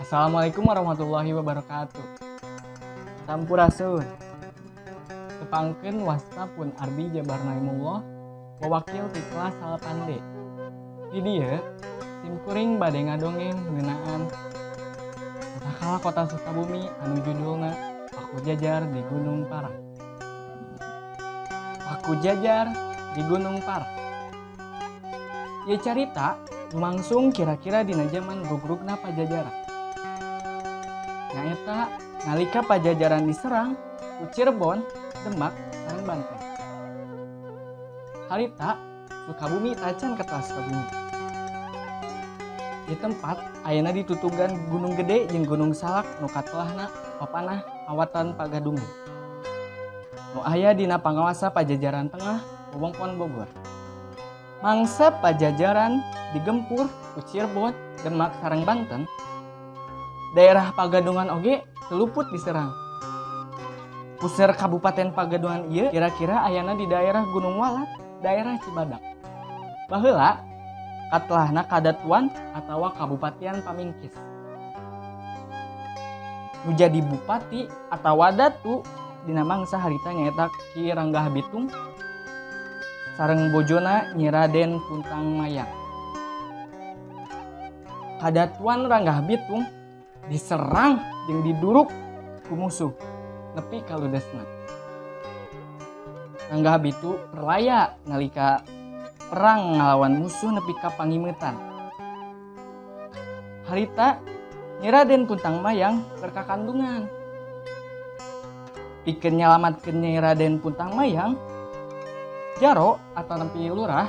Assalamualaikum warahmatullahi wabarakatuh. Sampurasun. Tepangkeun wasta pun Arbi Jabar Naimullah, wawakil ti kelas 8D. Di dieu sim kuring bade ngadongeng ngeunaan Putakala Kota Sukabumi anu judulna Paku Jajar di Gunung Parang. Paku Jajar di Gunung Parang. Ieu carita lumangsung kira-kira dina jaman rugrugna Pajajaran. Nyaeta nalika Pajajaran diserang ku Cirebon, Demak, sareng Banten. Harita Sukabumi tacan kata Sukabumi. Di tempat ayeuna ditutugan Gunung Gede jeung Gunung Salak nu katelahna papanah awatan Pagadungan. Nu aya dina pangawasa Pajajaran Tengah, wewengkon Bogor. Mangsa Pajajaran digempur ku Cirebon, Demak sareng Banten. Daerah Pagadungan oge teluput diserang. Puseur Kabupaten Pagadungan ieu kira-kira ayana di daerah Gunung Walat, daerah Cibadak. Baheula katelahna kadatuan atawa Kabupatian Pamingkis. Nu jadi bupati atawa datu dina mangsa harita nyaeta Ki Ranggah Bitung sareng bojona Nyi Raden Puntang Mayang. Kadatuan Ranggah Bitung diserang jeung diduruk ku musuh nepi ka ludesna. Ranggah Bitung perlaya nalika perang ngalawan musuh nepi ka pangimetan. Harita Nyi Raden Puntang Mayang keur kakandungan. Pikeun nyalamatkeun Nyi Raden Puntang Mayang, Jaro atau nepi lurah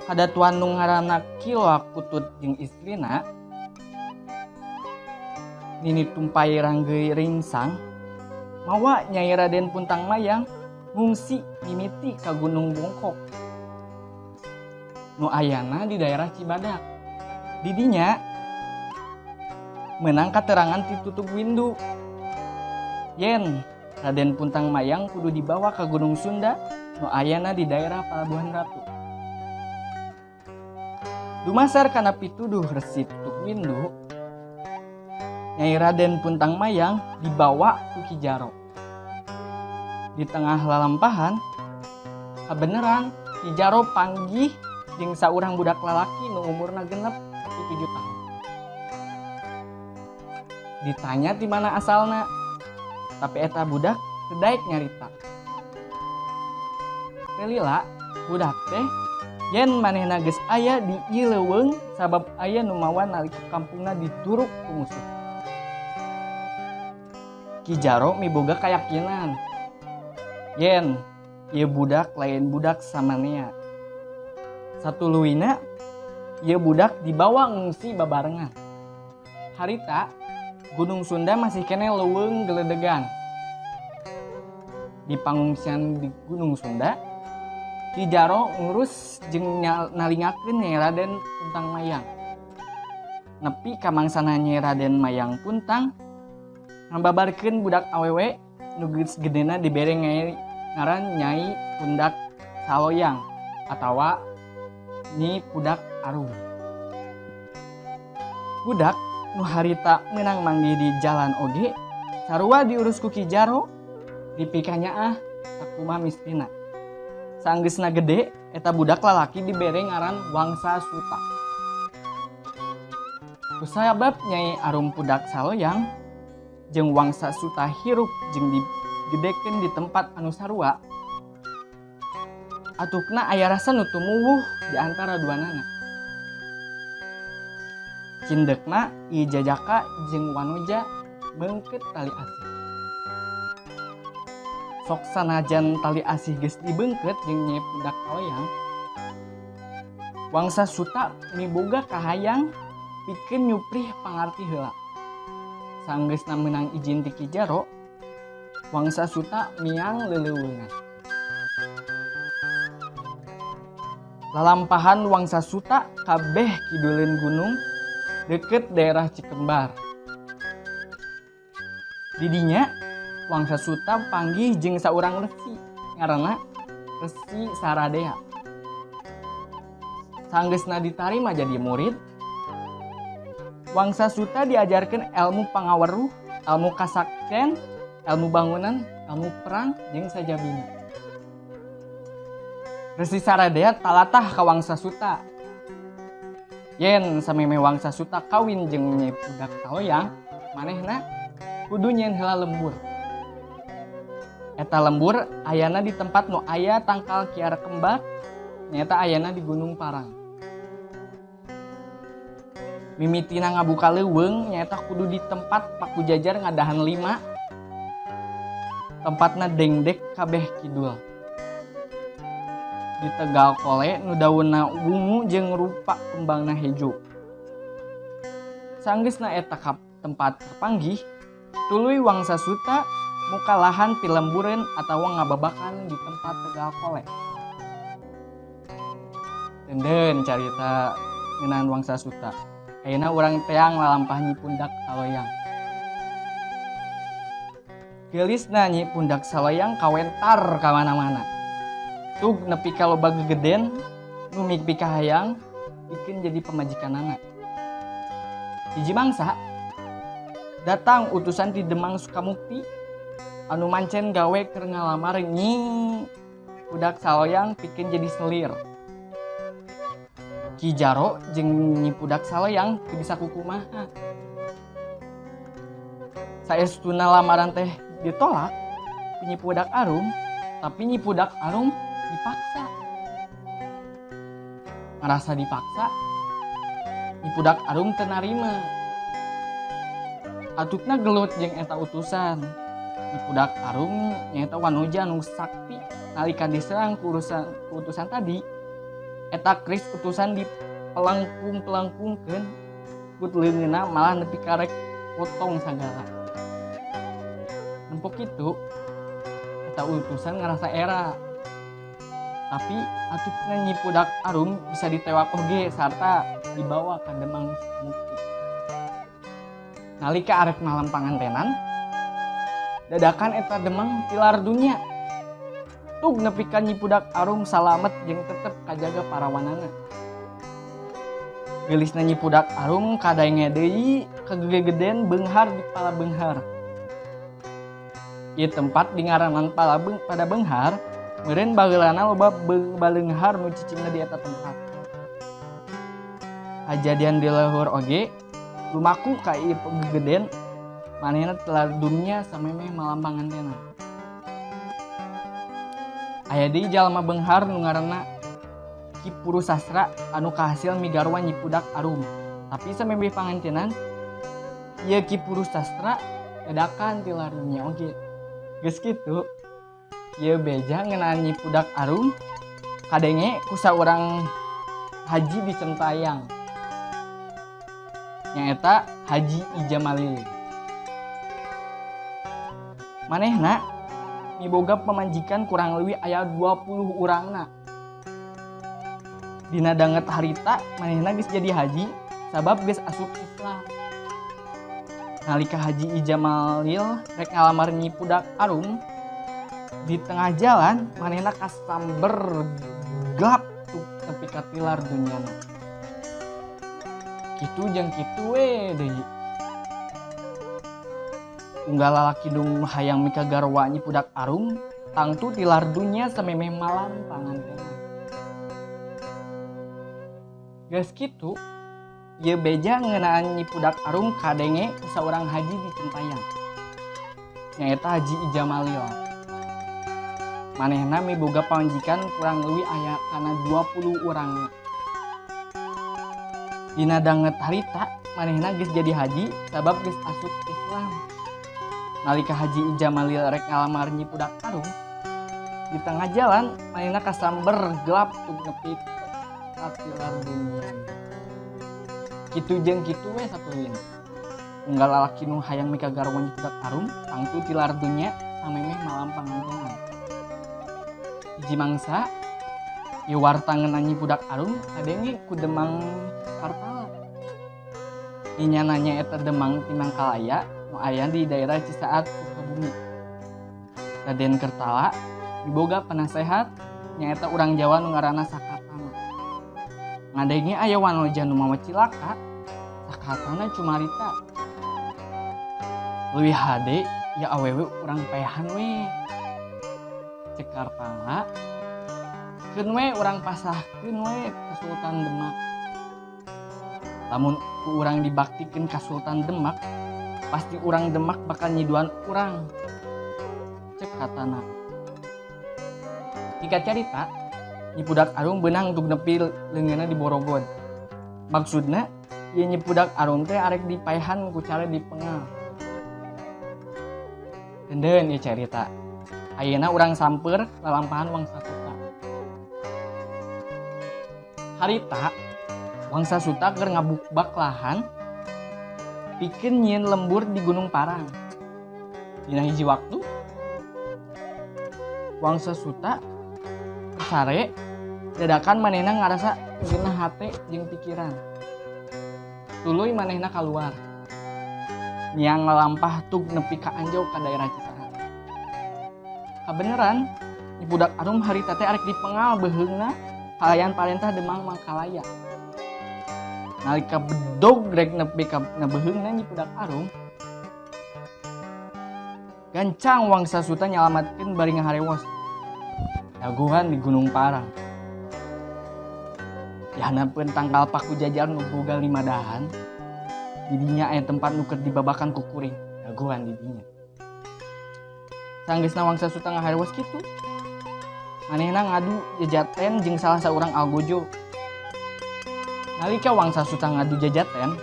kadatuan nu ngaranna Ki Loak Kutut jeung istrina Nini Tumpai Ranggeuy Ringsang mawa Nyai Raden Puntang Mayang ngungsi mimiti ka Gunung Bongkok nu ayana di daerah Cibadak. Didinya menang katerangan ti Tutug Windu yen Raden Puntang Mayang kudu dibawa ka Gunung Sunda nu ayana di daerah Palabuhan Ratu. Dumasar kana pituduh Resi Tutug Windu, Nyai Raden Puntang Mayang dibawa ku Ki Jaro. Di tengah lalampahan, kabeneran Ki Jaro panggih jeung saurang budak lalaki nu umurna genep 7 tahun. Ditanya di mana asalna, tapi eta budak teu daek nyarita. Teu lila budak teh yen manehna geus aya di ieu leuweung sabab aya nu mawa nalika kampungna diduruk ku musuh. Ki Jaro miboga kayakinan yen ieu budak lain budak samanea. Satuluyna ieu budak dibawa ngungsi babarengan. Harita Gunung Sunda masih keneh leuweung geledegan. Di pangungsian di Gunung Sunda, Ki Jaro ngurus jeung nalingakeun Nyai Raden Puntang Mayang. Nepi ka mangsana Nyai Raden Mayang Puntang ngababarkeun budak awewe nu geus gedena dibere ngaran Nyai Pundak Saloyang atawa Nyi Pudak Arum. Budak nu harita meunang manggih di jalan oge sarua diurus ku Ki Jaro dipikanyaah sakumaha mistina. Saanggeusna gede eta budak lalaki dibere ngaran Wangsa Suta. Kusabab Nyai Arum Pudak Saloyang jeung Wangsa Suta hirup jeung digedekeun di tempat anu sarua, atukna aya rasa nu tumuwuh di antara duanana. Cindekna ieu jajaka jeung wanoja beungkeut tali asih. Sok sanajan tali asih geus dibeungkeut jeung Nyai Pudak Saloyang, Wangsa Suta miboga kahayang pikeun nyuprih pangarti heula. Sanggeusna meunang izin ti Ki Jaro, Wangsa Suta miang leleuweungan. Lalampahan Wangsa Suta kabeh kiduleun gunung deket daerah Cikembar. Didinya Wangsa Suta panggih jeung saurang resi ngaranna Resi Saradea. Sanggeusna ditarima jadi murid, Wangsa Suta diajarkeun ilmu pangaweruh, ilmu kasakten, ilmu bangunan, ilmu perang jeung sajabina. Resi Saradea talatah ka Wangsa Suta. Yen sameme Wangsa Suta kawin jeung Nyi Pudak Saloyang, manehna kudu nyieun heula lembur. Eta lembur ayana di tempat nu aya tangkal kiara kembar, nyaeta ayana di Gunung Parang. Mimitina ngabuka leuweung nyaeta kudu di tempat Pakujajar ngadahan 5. Tempatna dengdek kabeh kidul. Di Tegal Kole nu daunna wungu jeung rupa kembangna hejo. Sanggeusna eta ka tempat kapanggih, tuluy Wangsa Suta muka lahan pilembureun atawa ngababakan di tempat Tegal Kole. Denden carita ngeunaan Wangsa Suta. Ayeuna urang teang lalampah Nyi Pundak Saloyang. Geulisna Nyi Pundak Saloyang kawentar ka mana-mana. Tug nepi ka loba gegeden nu mipikahayang pikeun jadi pamajikanana. Hiji mangsa datang utusan ti Demang Sukamukti anu mancen gawe keur ngalamar Nyi Pudak Saloyang pikeun jadi selir. Ki Jaro jeung Nyi Pudak Saloyang teu bisa kukumaha. Saestuna lamaran teh ditolak ku Nyi Pudak Arum, tapi Nyi Pudak Arum dipaksa. Ngerasa dipaksa, Nyi Pudak Arum teu narima. Atukna gelut jeung eta utusan. Nyi Pudak Arum nyaeta wanoja nu sakti nalika diserang ku utusan tadi. Eta keris utusan dipelengkung-pelengkungkeun ku leungeunna malah nepi karek potong sagala. Nempok kitu eta utusan ngarasa era. Tapi atukna Nyi Pudak Arum bisa ditewak oge sarta dibawa ka Demang Mukti. Nalika arek malam pangantenan, dadakan eta Demang tilar dunya. Tug nepi ka Nyi Pudak Arum salamet jeung tetep kajaga parawanana. Geulisna Nyi Pudak Arum kadenge deui kagegeden beunghar di pala beunghar. Ieu tempat dingaranan pala pada beunghar, meureun baheulana loba baleunghar nu cicingna di eta tempat. Kajadian di leuhur oge lumaku ka ieu gegeden manehna telah dunya samemeh malam pangantena. Aya deui jalma beunghar nu ngaranna Ki Purusastra anu kahasil migarwa Nyi Pudak Arum. Tapi samemeh pangantenan ieu Ki Purusastra dadakan tilar dunya oge. Geus kitu ieu beja ngeunaan Nyi Pudak Arum kadenge ku saurang haji di Centayang. Nyaeta Haji Ija Malili. Manehna miboga pamajikan kurang leuwih aya 20 urangna. Dina danget harita manehna geus jadi haji sabab geus asup Islam. Nalika Haji Ija Malil rek ngalamar Nyi Pudak Arum, di tengah jalan manehna kasamber gelap tuh tepi ka tilar dunyana. Kitu jeung kitu we deui. Unggal lalaki nu hayang mika garwa Nyi Pudak Arum tangtu tilar dunya samemeh malam pangantena. Geus kitu ieu beja ngeunaan Nyi Pudak Arum kadenge ku saurang haji di Centayang. Nyaeta Haji Ija Malil. Manehna miboga pamajikan kurang leuwih aya kana 20 urangna. Dina danget harita manehna geus jadi haji sabab geus asup Islam. Nalika Haji Ija Malil rek ngalamar Nyi Pudak Arum, di tengah jalan manehna kasamber gelap tug nepi ka tilar dunya. Kitu jeung kitu we satuluyna. Unggal lalaki nu hayang mika garwa Nyi Pudak Arum tangtu tilar dunya samemeh malam pangantenan. Hiji mangsa ieu warta ngeunaan Nyi Pudak Arum kadenge ku Demang Kartala. Inya nanya eta Demang ti Mangkalaya nu aya di daerah Cisaat Sukabumi. Raden Kertala diboga penasehat nyaeta urang Jawa nu ngaranna Sakatama. Ngadenge aya wanoja nu mawa cilaka, sakatana cumarita. Leuwih hade ya awewe urang paehan we. Cek Kartala, keun we urang pasrahkeun we ka Sultan Demak. Lamun ku urang dibaktikeun ka Sultan Demak, pasti urang Demak bakal nyiduan urang. Cek katana. Jika carita, Nyi Pudak Arum beunang untuk nepi leungeunna di Borogod. Maksudna, ieu Nyi Pudak Arum teh arek dipaehan ku cara dipengal. Dendeun ieu carita. Ayeuna urang samper lalampahan Wangsa Suta. Harita Wangsa Suta keur ngabukbak lahan pikeun nyieun lembur di Gunung Parang. Dina hiji waktu Wangsa Suta sare dadakan manehna ngarasa ngeunah hate jeung pikiran. Tuluy manehna kaluar. Miang ngalampah tug nepi ka Anjau ka daerah Cisaat. Kabeneran Nyi Budak Arum harita teh arek dipengal beuheungna kalayan parentah Demang Mangkalaya. Nalika bedog rek nepi ka beuheungna Nyi Budak Arum, gancang Wangsa Suta nyalamatkeun bari ngaharewos. Daguhan di Gunung Parang. Di handapeun tangkal paku jajar nu boga 5 dahan, di dinya aya tempat nu keur dibabakan ku kuring. Daguhan di dinya. Sanggeusna Wangsa Suta ngaharewos kitu, manehna ngadu jajaten jeung salah saurang algojo. Nalika Wangsa Suta ngadu jajaten,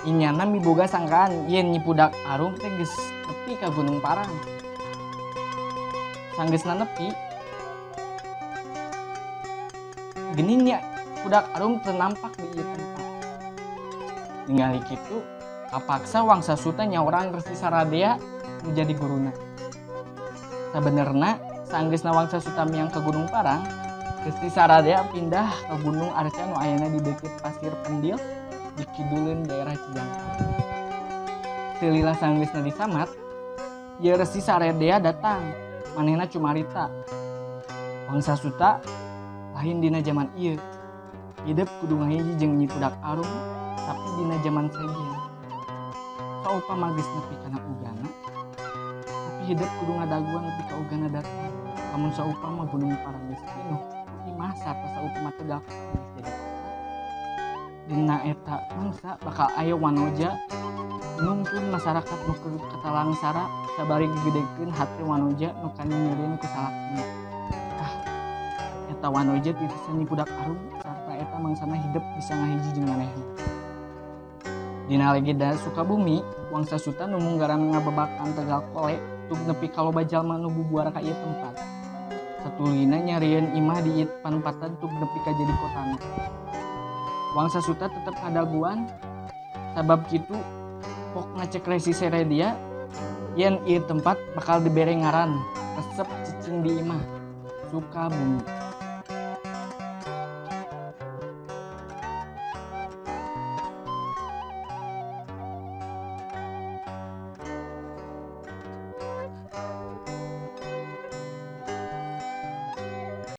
inyana miboga sangkaan yen Nyi Pudak Arum teh geus nepi ka Gunung Parang. Sanggeusna nepi, geuning Nyi Pudak Arum teu nampak di ieu tempat. Ningali kitu, kapaksa Wangsa Suta nyaurang Resi Saradea nu jadi guruna. Sabenerna sanggeusna Wangsa Suta miang ka Gunung Parang, Resi Saradea pindah ke Gunung Arca nu ayana di deukeut Pasir Pendil di kiduleun daerah Cijangkar. Teu lila sanggeusna disamat, ieu Resi Saradea datang, manehna cumarita. Wangsa Suta lain dina jaman ieu, hidep kudu ngahiji jeung Nyi Pudak Arum, tapi dina jaman sejen. Saupama geus nepi kana ugana, tapi hidep kudu ngadaguan nepi ka ugana datang. Lamun saupama Gunung Parang geus pinuh, imah sarta saupama Tegal geus jadi kota. Dina eta mangsa bakal aya wanoja nungtun masyarakat nu keur katalangsara sabari gegedekeun hate wanoja nu kanyieun ku salakina. Ah, eta wanoja titisan Nyi Pudak Arum sarta eta mangsana hidep bisa ngahiji jeung manehna. Dina legenda Sukabumi, Wangsa Suta nu munggaran ngababakan Tegal Kole tug nepi ka loba jalma nu bubuar ka ieu tempat. Satuluyna nyarieun imah di ieu panempatan tug nepi ka jadi kotana. Wangsa Suta tetep ngadaguan sabab kitu pok ngacek Resi Saradea yen ieu tempat bakal dibere ngaran resep cicing di imah Sukabumi.